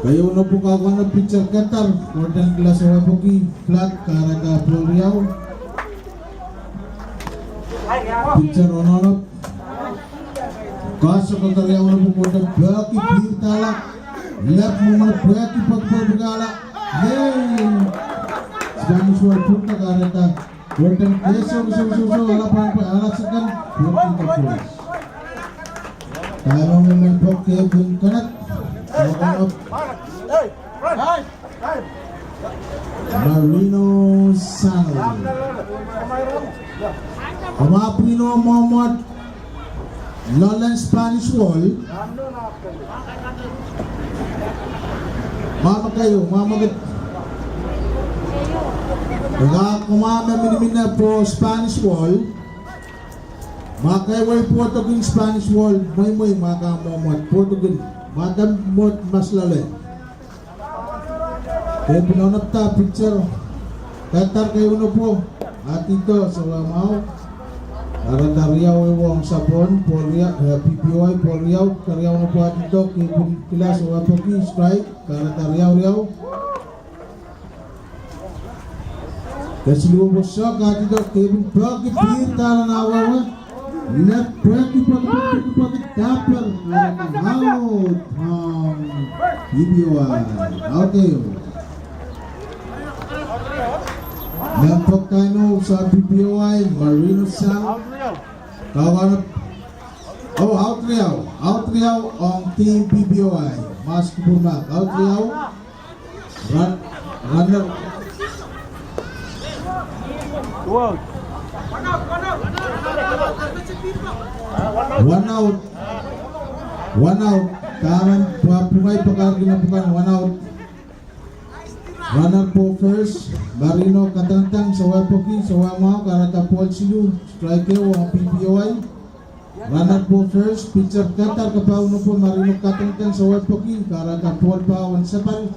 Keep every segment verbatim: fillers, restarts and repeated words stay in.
Keieun Opu, kawehwe pitcher kadahr, Gordon Glass, wepwiki, flat, kahrehda pohl riau. Pitcher onohnop. Kasukuhl, Keieun Opu, Gordon peki, pirdahla. Left, mwomwen peki, peki, peki, peki, ala. Yay! Spanish Wall pwurda, kahrehda Gordon keso, keso, keso, keso, ala pahn pwe, ala second, pwurda ke first. Taimang me men pwukat kin connect. Onohnop. Marino Sal. Amwa pwihno mwomwot. Loalen Spanish Wall. Mama kayo, mama ket. Nga kumwa me minimin pwo Spanish Wall. Ma ke wei pwotokin Spanish Wall, mweimwei ma ke mwomwot pwotokin. Ma ke mwomwot mas loale. Ke pil onopada pitcher kadahr, Keieun Opu, adihdo, sewemwahu. Kahrehda riau ehu ong sapwon, pohl riau, eh, P P O I, pohl riau, Keieun Opu adihdo, ke pil kila, sewepwiki, strike, kahrehda riau riau. Kesiluh pwoson, adihdo, ke pil peki, pirdahla nan wehwe. Left, peki, peki, peki, peki, peki, dapper. Out, um, P P O I. Out ehu. Mehn pwukat o sang P P O I, Marino Sal. Kawahnap. Oh, out riau. Out riau ong team P P O I. Mas kupwurma. Out riau. Run, runner. One out. One out. One out. Taman pwa pwukat pakahrki nan pwukan, one out. Runner pwo first, Marino kadangdang, sewepwiki, sewemwahu, kahrehda pohl siluh, strike ehu ong P P O I. Runner pwo first, pitcher kadahr, Keieun Opu, Marino kadangdang, sewepwiki, kahrehda pohl pawen sapahl.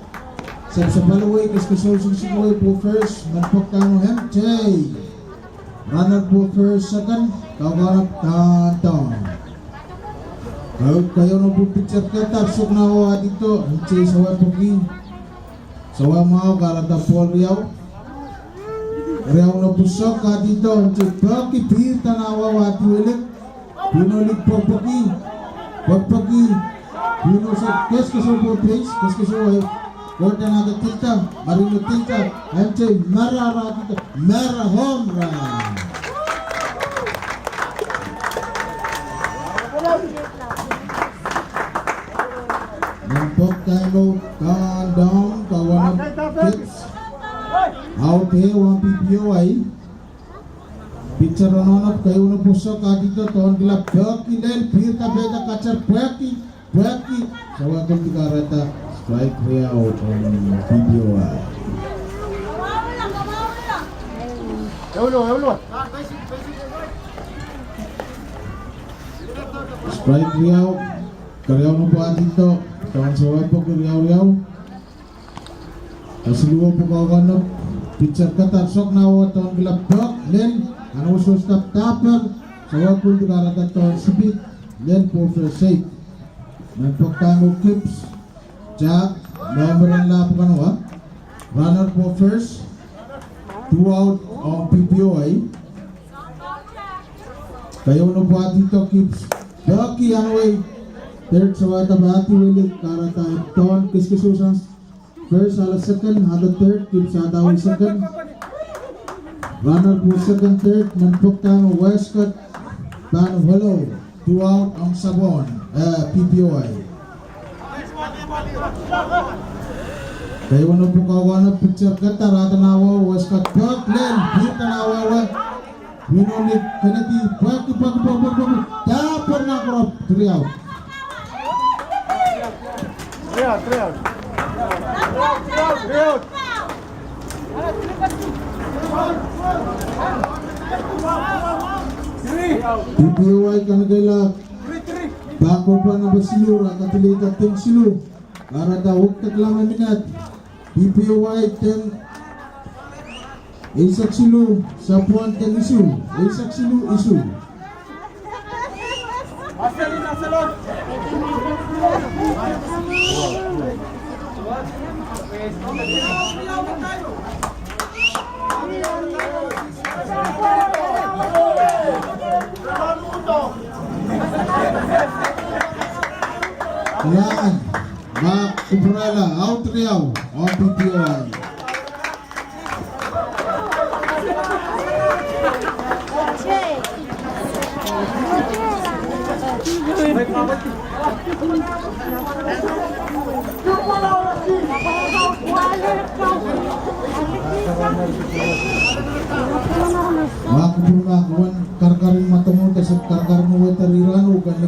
Sapsapahl wei, keskesoun siksik wei pwo first, mehn pwukat o M J. Runner pwo first, second, kawahnap, down, down. Kau, Keieun Opu pitcher kadahr, soknawa adihdo, M J sewepwiki. Sewemwahu, kahrehda pohl riau. Keieun Opu sok adihdo, M J peki, pirdahla nan wehwe, adih wehwehlik. Pwihno lik pwekpweki, pwekpweki. Pwihno se, keskesoun pwo base, keskesoun wei. Gordon ahda tilda, Marino tilda, M J mara, ara tilda, mara, home run. Mehn pwukat o, down, down, kawahnap, kips. Out ehu ong P P O I. Pitcher onohnop, Keieun Opu sok adihdo, tohn kila, peki lel, pirdahla, peki, kacer, pwehki, pwehki. Sewakul, kahrehda strike riau ong P P O I. Strike riau, Keieun Opu adihdo, tohn sewepwiki, riau riau. Kesiluh pwukat o, pitcher kadahr, soknawa, tohn kila, peki lel, anahne woswos dap dapper, sewakul, kahrehda tohn sipid lel, pwo first safe. Mehn pwukat o, kips, Jack, mehn meren lap kanowa. Runner pwo first, two out ong P P O I. Keieun Opu adihdo, kips, peki, anahne wei third, sewakul, adih wehwehlik, kahrehda tohn kiskis sang first, ale second, ale third, kips ahda wei second. Runner pwo second, third, mehn pwukat o, Westcott, pahn welo, two out ong sapwon, eh, P P O I. Keieun Opu kawahnap, pitcher kadahr, ahda nan wehwe, Westcott, peki lel, pirdahla nan wehwe. Wino ni Kennedy, peki, peki, peki, peki, peki. Dapper nan koaros, three out. Three out, three out. Three out, three out. Three out. P P O I kanekehla. Three, three. Pahn kohpwa namba siluh, ra kadileiong deng siluh. Kahrehda wekdekla me minat. P P O I deng eisek siluh, sapwon deng isuh, eisek siluh, isuh. Marcel, Marcel. Line, ma kupwurala, out riau, ong P P O I. Ma kupwurala, wen karakarin mwadangete, se karakarin wehwehda rirahn oh kak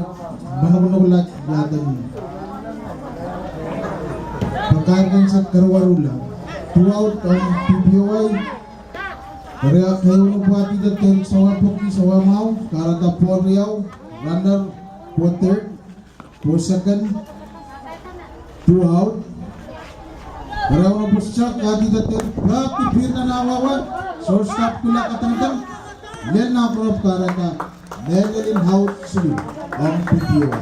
manokonokla iaden pakair kan se kerwarula. Two out ong P P O I. Keriau, keieu nopo ahdi de ten, sawah pwuki, sawah mwahu, kahrehda ball riau, runner, pwoh third, pwoh second, two out. Keriau nopo sehk, ahdi de ten, pwuki pihrda nan wawa, shortstop kila katengteng, lel nan crop kahrehda, lel lel in out siluh, ong P P O I.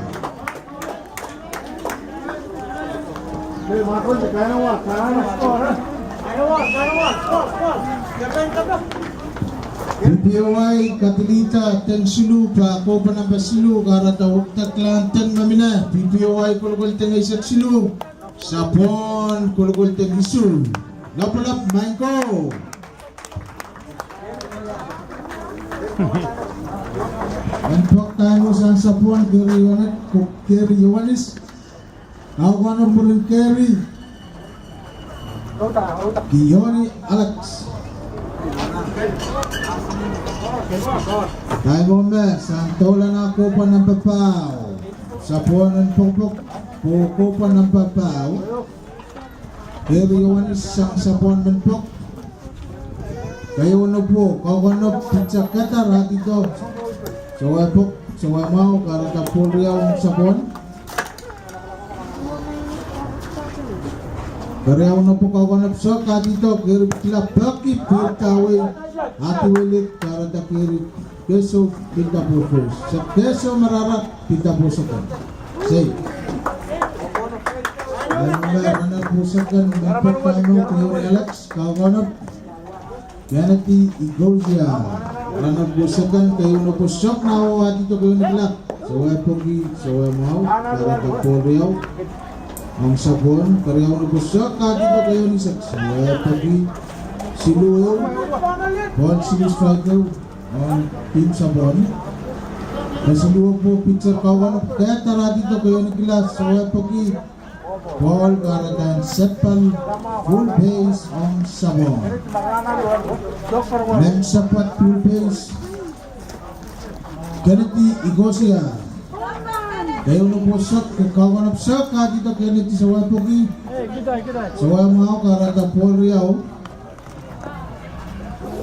P P O I kadilihda teng siluh, pahn kohpwa nampa siluh, kahrehda wekdek lahn teng me mie. P P O I kolokol teng eisek siluh, Sapohn kolokol teng isuh. Lapalap, maing ko. En pwukat sang Sapohn, Keri Ioanis, Keri Ioanis. Kaukaunop mwurin Keri, Kioni Alex. Taimoh me sang doula nan kohpwa nampa pahu. Sapohn en pokopok, ko- kohpwa nampa pahu. Keri Ioanis sang Sapohn men pok. Keieu nopo, kaukaunop, pitcher kadahr ahdido. Sawah pwuki, sawah mwahu, kahrehda ball riau ong Sapohn. Keriau nopo, kaukaunop sehk ahdido, Keri pil peki, pihrda wei, ahdi wei lih, kahrehda Keri Keso pilda ball first. Sehk Keso marara pilda ball second. Sei. Runner, runner ball second, men pek pahno, Kioni Alex, kaukaunop. Kennedy Igosia, runner ball second, keieu nopo sehk nan wawa ahdido, Kioni kila. Sawah pwuki, sawah mwahu, kahrehda ball riau ong Sapohn. Keriau nopo sehk ahdido, Kioni sehk, sawah pwuki, siluh ehu, ball siluh, strike ehu. Ong tim Sapohn. Kesiluhpo pitcher kaukaunop kadahr ahdido, Kioni kila, sawah pwuki, ball, kahrehda sapwal, full base ong Sapohn. Men sapwal full base, Kennedy Igosia. Keieu nopo sehk, kaukaunop sehk ahdido, Kennedy, sawah pwuki, sawah mwahu, kahrehda ball riau.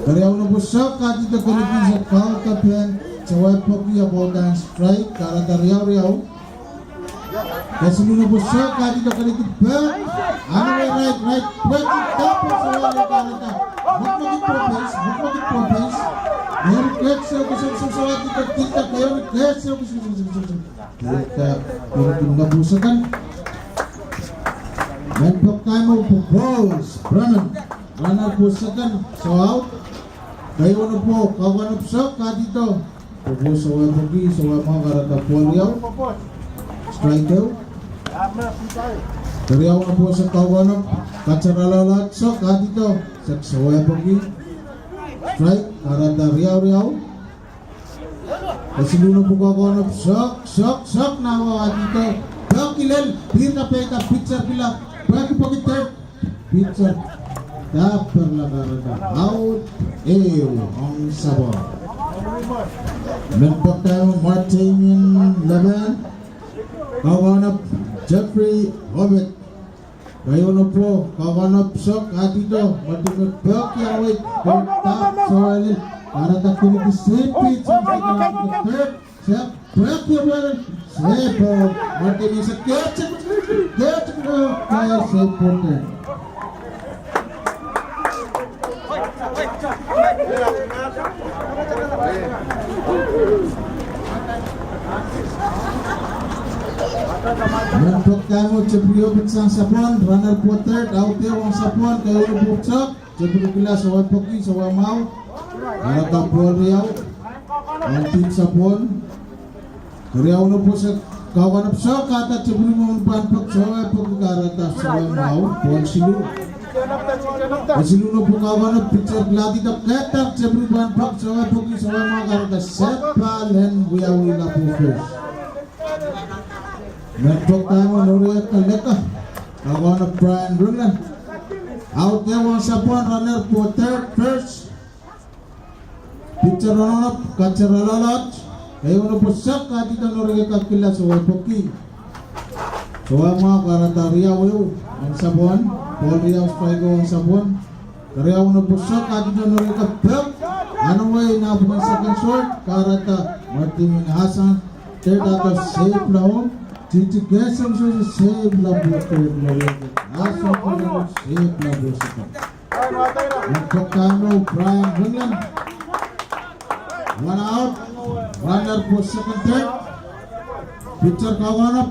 Keriau nopo sehk ahdido, Kennedy, se kauda pehn, sawah pwuki, apwal uhdahn strike, kahrehda riau riau. Kesiluh nopo sehk ahdido, Kennedy, pehn, anahne right, right, pwuki, double, sawah riau, kahrehda. Mukmukit ball base, mukmukit ball base. Meri Keso, Keso, Keso, sawah ahdido, tilda, Keoni Keso, Keso, Keso, Keso. Tilda, Kennedy nopo second. Men pek taimo pwe balls, Bremen. Runner ball second, so out. Keieu nopo, kaukaunop sehk ahdido. Pwe sawah pwuki, sawah mwahu, kahrehda ball riau. Strike ehu. Keriau nopo sehk kaukaunop, katarar loalloal sehk ahdido. Sehk sawah pwuki. Strike, kahrehda riau riau. Kesiluh nopo kaukaunop sehk, sehk, sehk nan wawa ahdido. Peki lel, pihrda peida, pitcher kila. Peki peki third. Pitcher, dahper la, kahrehda out, ehu ong Sapohn. Men pek taimo Martinian Levan, kaukaunop Jeffrey Hobbit. Keieu nopo, kaukaunop sehk ahdido, Martinian peki awei, peki dahper, so lel, kahrehda Kennedy sehpit, sehpit, sehpit. Sehpwehki, sehpwehki, Martinian sehpwehki, sehpwehki, sehpwehki. Mehn pwuhk dahme tepwurio pitsang sapwon, runner pwohter, audeh ong sapwon, keieu nupwupwuk, tepwurio kila, sewese pwuki, sewese mwahu, kahrehda bol riau, ong team sapwon. Keriau nupwupwuk, kaunop soh, kahrehda tepwurio mwohn pahn pwuhk, sewese pwuki, kahrehda sewese mwahu, bol siluh. Siluh nupwupwuk, kaunop, pitcher kilahdi doh, kehda tepwurio pahn pwuhk, sewese pwuki, sewese mwahu, kahrehda sepahl en wiawi lapwuk first. Mehn pwuhk dahme Noriko Kaleka, kaunop Brian Ringland. Audeh ong sapwon, runner pwohter, first. Pitcher ronnop, catcher loaloht. Keieu nupwupwuk, kahrehda Noriko Kaleka, sewese pwuki, sewese mwahu, kahrehda riau ehu ong sapwon, bol riau, strike ong sapwon. Keriau nupwupwuk, kahrehda Noriko Kaleka pwuhk, anahne wia nan pwuhken second short, kahrehda Martin Hassan, third, ahpw save la ong, titi kesem sewese save la pwuhk, Noriko Kaleka save la pwuhk. Mehn pwuhk dahme Brian Ringland. One out, runner pwohn second, third. Pitcher kaunop,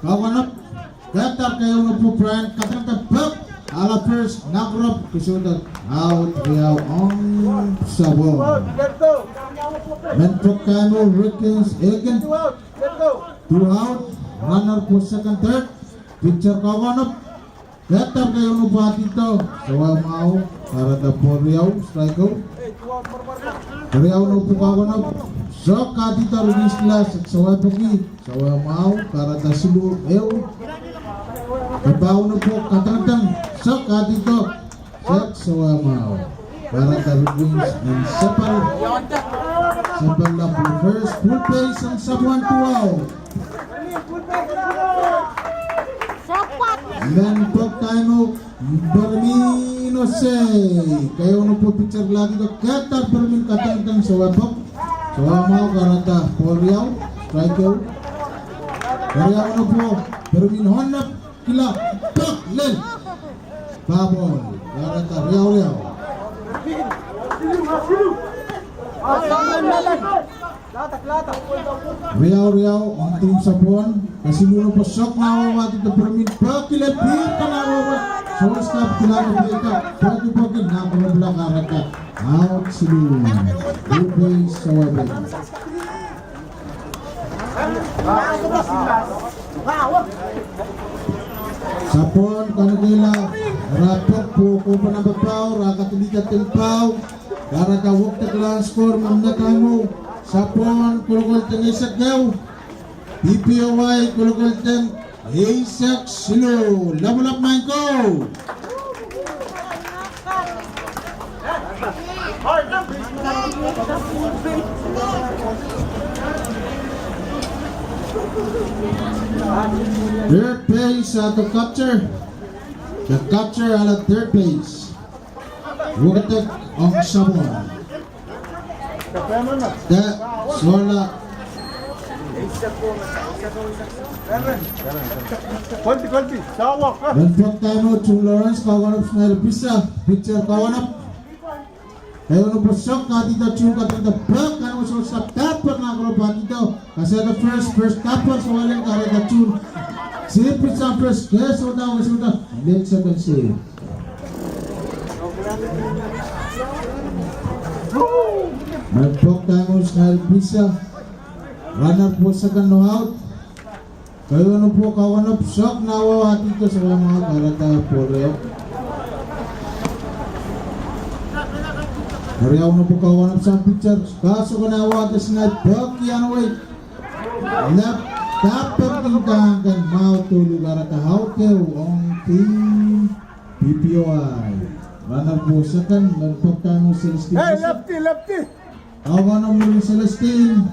kaunop. Kehda keieu nupwupwuk Brian, kahrehda pwuhk, ala first, nakrop, kesohda out, riau ong sapwon. Mehn pwuhk dahme Rickens Eken. Two out, runner pwohn second, third. Pitcher kaunop. Kehda keieu nupwupwuk ahdido, sewese mwahu, kahrehda bol riau, strike ehu. Keriau nupwupwuk kaunop, soh, ahdido, release last, sewese pwuki, sewese mwahu, kahrehda siluh ehu. Kepahn nupwupwuk, kadangadang, soh, ahdido, sewese mwahu. Kahrehda Rickens en sepahl, sepahl lapwuk first, full base ong sapwon, two out. Mehn pwuhk dahme Permin Osei. Keieu nupwupwuk pitcher kilahdi doh, kehda Permin kadangadang, sewese pwuhk, sewese mwahu, kahrehda bol riau, strike ehu. Keriau nupwupwuk Permin Honnep. Kila, pwuhk lel. Pahn bol, kahrehda riau riau. Riau riau, ong team sapwon, kesiluh nupwupwuk, soh, nah wawahdi doh Permin, pwuhk lel, pihda nah wawah, sewese kap kila, pihda, pwuhk pwuhk, nah pwuhk pwuhk, kahrehda out, siluh. Full base, sewese pwuki. Sapwon kanekehla, re pwuhk pwuhk, open number pahr, re kadilihda teng pahr, kahrehda wekdek last score, mehn pwuhk dahme sapwon, kolokol teng eisek ehu, B P O Y kolokol teng eisek siluh, lapalap maing ko. Third base ahdo catcher. The catcher ala third base. Wekdek ong sapwon. Te sohla. Mehn pwuhk dahme June Lawrence, kaunop Snell Pisa, pitcher kaunop. Keieu nupwupwuk soh, ahdido, June kadangadang, pwuhk, anahne wia sohla, dahpwuhk, nakrop ahdido. Kasada first, first dahpwuhk, sewese lel, kahrehda June. Save pitsang first, kesohda, kesohda lel second save. Mehn pwuhk dahme Snell Pisa. Runner pwohn second, no out. Keieu nupwupwuk kaunop, soh, nah wawahdi doh, sewese mwahu, kahrehda bol riau. Keriau nupwupwuk kaunop sang pitcher, kasohko nah wawahdi, sinaip pwuhk, iang wei. Lap, dahpwuhk, kin kang kan mwahu, tolu, kahrehda out ehu ong team B P O I. Runner pwohn second, mehn pwuhk dahme Celestine. Hey, lefty, lefty. Kaunop mwurin Celestine,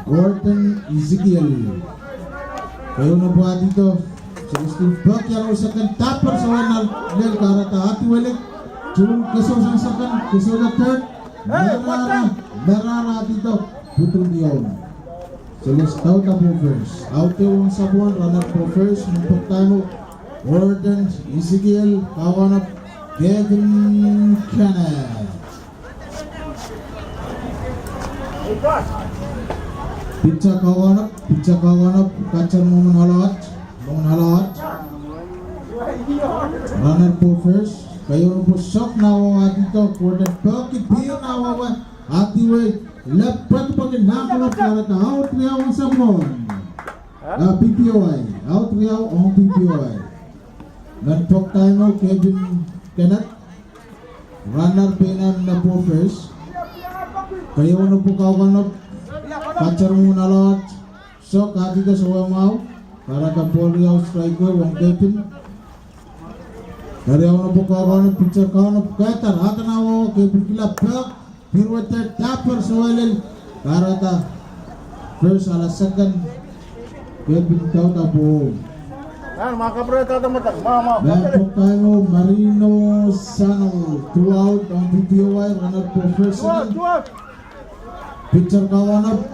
Gordon Ezekiel. Keieu nupwupwuk ahdido, Celestine pwuhk, iang wei second, dahpwuhk, sewese lel, kahrehda ahdi wele, June kesohsang second, kesohda third, merara, merara ahdido, pwutung diong. Celestine dahpwuhk first. Out ehu ong sapwon, runner pwohn first, mehn pwuhk dahme Gordon Ezekiel, kaunop Kevin Kenneth. Pitcher kaunop, pitcher kaunop, catcher Norman Holot. Alot. Runner po first. Keieun pwosok nah wahweh ahdi doh, wet en peki pihr nah wahweh ahdi wei, lep pwekipweki nahkolo, kahrehda out riau ong sapwon. Ah, P P O I. Out riau ong P P O I. Men pwok daimo Kevin Kenneth. Runner pein nan po first. Keieun pwosok kawaunop. Catcher mwohn alot. Sok ahdi doh, sewemwahu. Kahrehda ball riau, strike ehu ong Kevin. Keieun pwosok kawaunop, pitcher kawaunop, kehter, ahda nah wahweh, Kevin kila pek, pihr wet, dapper sewelel, kahrehda first ala second, Kevin dauda pwohng. Men pwok daimo Marino Sanal, two out ong P P O I, runner po first, second. Pitcher kawaunop.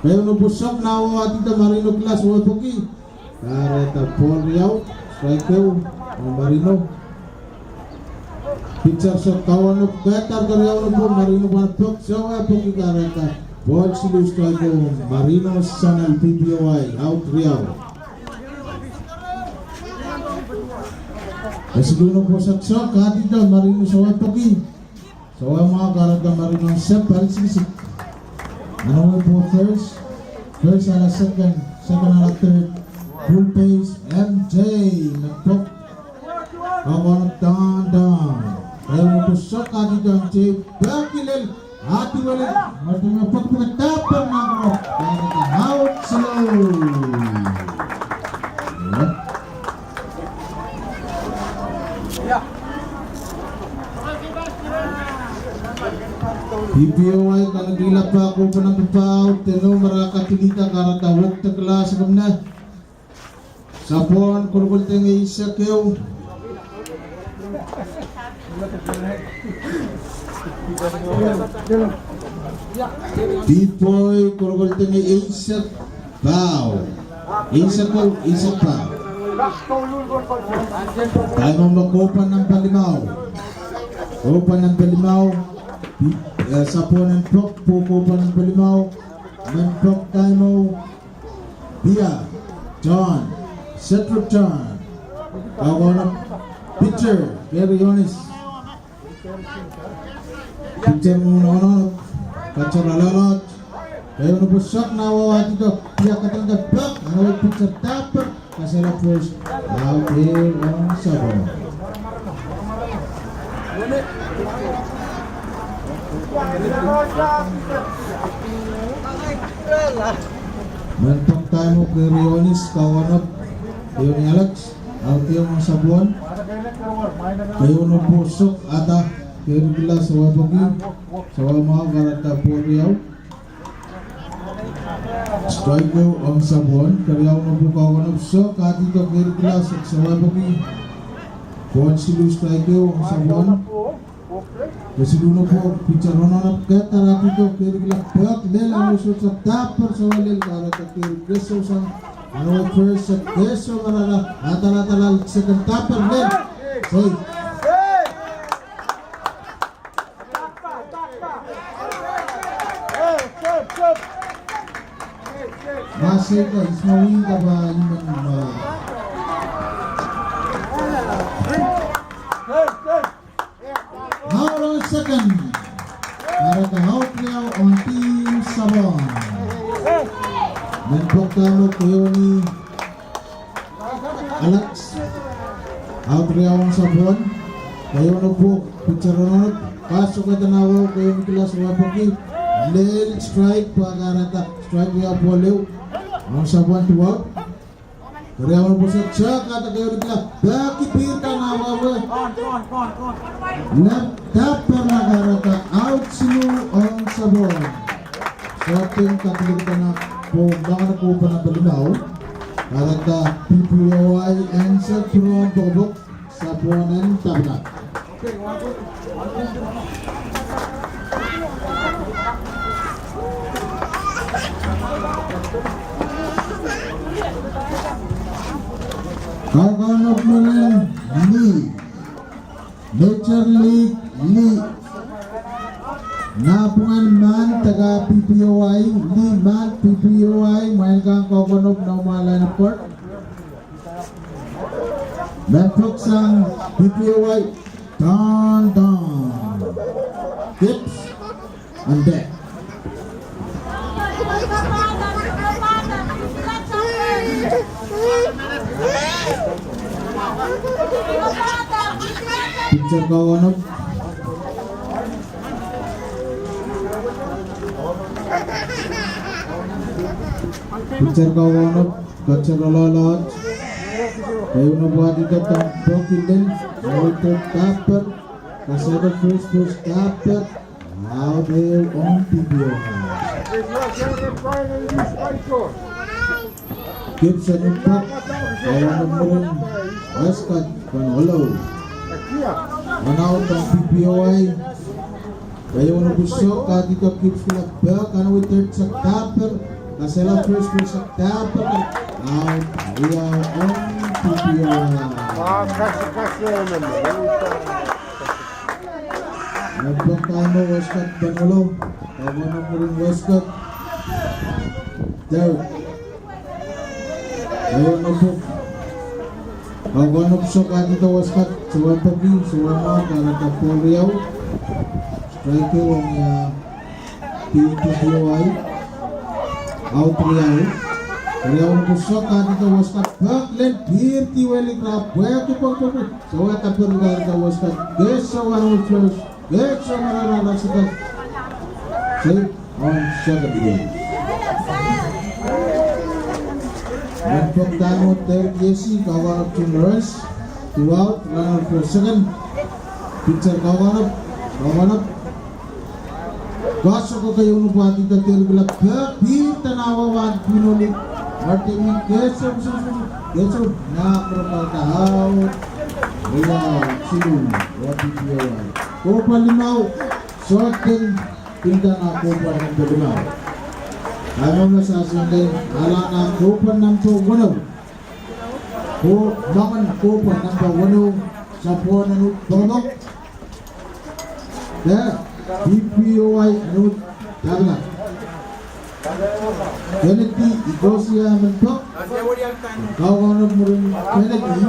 Keieun pwosok nah wahweh ahdi doh, Marino kila sewei pwehki. Kahrehda ball riau, strike ehu ong Marino. Pitcher sok kawaunop, kehter, keieun pwosok, Marino pahn pwok, sewei pwehki, kahrehda ball siluh, strike ehu ong Marino Sanal, P P O I, out riau. Kesiluhn pwosok sok ahdi doh, Marino sewei pwehki. Sewemwahu, kahrehda Marino sep, pali sikisik. Anahne pwehki first, first ala second, second ala third. Full base, M J, men pwok. Kawaunop, down, down. Keieun pwosok ahdi doh, M J peki lel, ahdi wei lel, mete me pwekpweki, dapper nahkolo, kahrehda out slow. P P O I kanekehla pak, open up pak, deno me re kadilihda, kahrehda wekdekla sekemne. Sapwon kolokol deng eisek ehu. Pipoi kolokol deng eisek paho. Eisek ehu, eisek paho. Daimo me kohpwa namba limau. Kohpwa namba limau. Pi-, eh, sapwon en pwok, pwok kohpwa namba limau. Men pwok daimo. Pia, John, Cedric John. Kawaunop pitcher, Gary Yonis. Pitcher mwohn onohnop, pitcher alaloht. Keieun pwosok nah wahweh ahdi doh, Pia kadaneki pak, anahne pitcher dapper, kasala first, out ehu ong sapwon. Men pwok daimo Gary Yonis, kawaunop, Euni Alex. Out ehu ong sapwon. Keieun pwosok ahda, Gary kila sewei pwehki, sewemwahu, kahrehda ball riau. Strike ehu ong sapwon. Keieun pwosok kawaunop, sok ahdi doh, Gary kila sewei pwehki, ball siluh, strike ehu ong sapwon. Kesiluhn pwok, pitcher onohnop, kehter ahdi doh, Gary kila pek lel, anahne sohte dapper sewei lel, kahrehda Gary kesosang, anahne first, keso marara, adala adala second, dapper lel. Sei. Masei ko, isma win kapa imen ma. Out ong second. Kahrehda out riau ong team Sabon. Men pwok daimo Keoni Alex. Out riau ong Sabon. Keoni pwok, pitcher onohnop. Pass sokehda nan wahu, Keoni kila sewei pwehki. Lel strike, pwe kahrehda strike riau, ball ehu. Ong Sabon, two out. Kereaun pwoson, sokehda Keoni kila peki, pihrda nan wahu. Lap dapper, kahrehda out siluh ong Sabon. Sohte kak lirikana pwe mangahn kohpwa namba limau. Kahrehda P P O I answer through pokopok. Sapwon en tapda. Kaukaunop menen lih. Major League lih. Napwungen mahn deka P P O I, lih mahn P P O I, mwain kan kaukaunop nan line of court. Pepok sang P P O Y, Don Don Gibbs, and there. Picture kawaunop. Picture kawaunop. Katamaniohla. Keieu nohpwuo adi tohn pokilin, nohpwuo tapet, kasada first, first tapet, out ehu ong P P O Y. Gibson en pok, kawaunop mwurin Westcott pahn welo. Run out ong P P O Y. Keieu nohpwuo soh, katido Gibbs kila pek, kanawei third sakaper, kasala first base sakaper, out, riau ong P P O Y. Pok dahme Westcott pahn welo, kawaunop mwurin Westcott. Third. Keieu nohpwuo. Kawaunop soh, katido Westcott, sohte peki, sohte mwahu, kahrehda ball riau. Strike ong, ah, P P O Y. Out riau. Keieu nohpwuo soh, katido Westcott, pek len, pihr duwehte rahn, pwehki pokpok, sohte kaperida Westcott, kesohwan first. Kesohwan rahn, rahn, rahn, second. Safe on second base. Pok dahme third base, kawaunop two runs, two out, runner for second. Pitcher kawaunop, kawaunop. Koasoai, keieu nohpwuo adi tohn third kila pek, pihr dene wawan pinoli. Martin kesoh, kesoh, kesoh, nah, kahrehda out. Riau, siluh, P P O Y. Kohpwa limau, sohte pil dene kohpwa namba limau. Ahi me sasang, ahla nan kohpwa namba weneu. Ko, moangen kohpwa namba weneu, sapwon en Uhd Pohnpei. Dene P P O Y en Uhd Tapala. Kennedy Ikosia men pok. Kawaunop mwurin Kennedy.